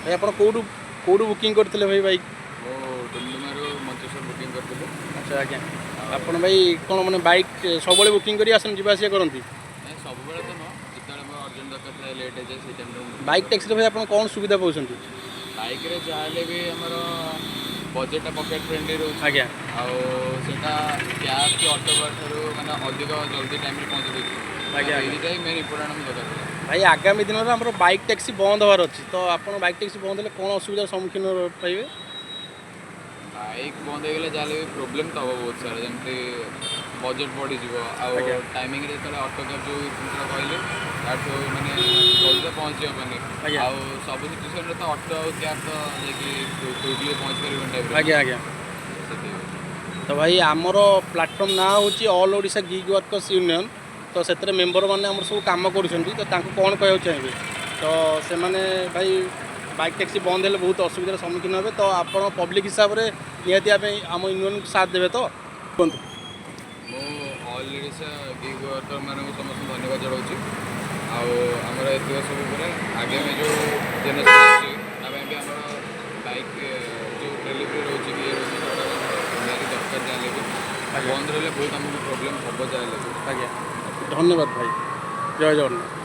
ଭାଇ, ଆପଣ କେଉଁଠୁ କେଉଁଠୁ ବୁକିଂ କରିଥିଲେ ଭାଇ ବାଇକ୍? ମୁଁ ଡୁମଡୁମାରୁ ମଞ୍ଚେଶ୍ୱର ବୁକିଂ କରିଥିଲି। ଆଚ୍ଛା, ଆଜ୍ଞା। ଆପଣ ଭାଇ କ'ଣ ମାନେ ବାଇକ୍ ସବୁବେଳେ ବୁକିଂ କରି ଆସନ୍ତି, ଯିବା ଆସିବା କରନ୍ତି? ନାଇଁ, ସବୁବେଳେ ତ ନୁହଁ। ଯେତେବେଳେ ମୋର ଅର୍ଜେଣ୍ଟ ଦରକାର ଥାଏ, ଲେଟ୍ ହେଇଯାଏ, ସେଇ ଟାଇମ୍ରେ ମୁଁ ବାଇକ୍ ଟ୍ୟାକ୍ସିରେ ଭାଇ ଆପଣ କ'ଣ ସୁବିଧା ପାଉଛନ୍ତି? ବାଇକ୍ରେ ଯାହାହେଲେ ବି ଆମର ବଜେଟ୍ଟା ପକେଟ୍ ଫ୍ରେଣ୍ଡଲି ରହୁଛି। ଆଉ ସେଇଟା କ୍ୟାବ୍ କି ଅଟୋ ଠାରୁ ମାନେ ଅଧିକ ଜଲ୍ଦି ଟାଇମ୍ରେ ପହଞ୍ଚି ଦେଉଛି। ଆଜ୍ଞା, ଆଜ୍ଞା। ଏଇଟା ହିଁ ମେନ୍ ଇମ୍ପୋର୍ଟାଣ୍ଟ ଆମ ଦରକାର ଥିଲା। ଭାଇ, ଆଗାମୀ ଦିନରେ ଆମର ବାଇକ୍ ଟ୍ୟାକ୍ସି ବନ୍ଦ ହେବାର ଅଛି। ତ ଆପଣ ବାଇକ୍ ଟ୍ୟାକ୍ସି ବନ୍ଦ ହେଲେ କ'ଣ ଅସୁବିଧାର ସମ୍ମୁଖୀନ ପାଇବେ? ବାଇକ୍ ବନ୍ଦ ହେଇଗଲେ ଯାହାହେଲେ ବି ପ୍ରୋବ୍ଲେମ୍ ତ ହେବ ବହୁତ ସାରା। ଯେମିତି ବଜେଟ୍ ବଢ଼ିଯିବ ଆଉ ଟାଇମିଂରେ ଯେତେବେଳେ ଅଟୋ କ୍ୟାବ୍ ଯେଉଁ ଜିନିଷଟା କହିଲେ, ତାଠୁ ମାନେ ଜଲ୍ଦି ତ ପହଞ୍ଚି ହେବନି। ଆଉ ସବୁ ସିଚୁଏସନ୍ରେ ତ ଅଟୋ ଆଉ କ୍ୟାବ୍ ତ ଯାଇକି କ୍ୱିକଲି ପହଞ୍ଚି ପାରିବନି ଟାଇପ୍ର। ଆଜ୍ଞା ଆଜ୍ଞା ସେଥିପାଇଁ। ତ ଭାଇ, ଆମର ପ୍ଲାଟଫର୍ମ ନାଁ ହେଉଛି all Odisha gig workers union. ତ ସେଥିରେ ମେମ୍ବର ମାନେ ଆମର ସବୁ କାମ କରୁଛନ୍ତି। ତ ତାଙ୍କୁ କ'ଣ କହିବାକୁ ଚାହିଁବେ? ତ ସେମାନେ ଭାଇ, ବାଇକ୍ ଟ୍ୟାକ୍ସି ବନ୍ଦ ହେଲେ ବହୁତ ଅସୁବିଧାର ସମ୍ମୁଖୀନ ହେବେ। ତ ଆପଣ ପବ୍ଲିକ୍ ହିସାବରେ ନିହାତି ପାଇଁ ଆମ ୟୁନିୟନକୁ ସାଥ ଦେବେ ତ, କୁହନ୍ତୁ। ମୁଁ ଅଲ୍ ଓଡ଼ିଶା ଗିଗ୍ ୱାର୍କର୍ମାନଙ୍କୁ ସମସ୍ତଙ୍କୁ ଧନ୍ୟବାଦ ଜଣାଉଛି। ଆଉ ଆମର ଏତିକ ସବୁ ପରେ ଆଗାମୀ ଯେଉଁ ଜେନେରେସନ୍ ଆସୁଛି, ତା ପାଇଁ ବି ଆମର ବାଇକ୍ ଯେଉଁ ଡେଲିଭରି ରହୁଛି କି ଇଏ ରହୁଛି, ସେଗୁଡ଼ାକ ଆମର ନିହାତି ଦରକାର। ଯାହାହେଲେ ବି ବନ୍ଦ ରହିଲେ ବହୁତ ଆମକୁ ପ୍ରୋବ୍ଲେମ୍ ହେବ ଯାହାହେଲେ ବି। ଆଜ୍ଞା, ଧନ୍ୟବାଦ ଭାଇ। ଜୟ ଜଗନ୍ନାଥ।